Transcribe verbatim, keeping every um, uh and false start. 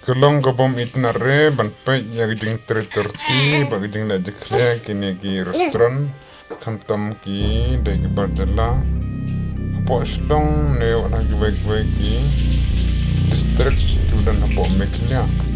Ka long ka bym itynnad re ban peit ïa ka jingtrei torti bad ka jingleh jakhlia kine ki restaurant, khamtam ki dei ki bar jylla hapoh Shillong ne wat ha kiwei kiwei ki district kiba don hapoh Meghalaya.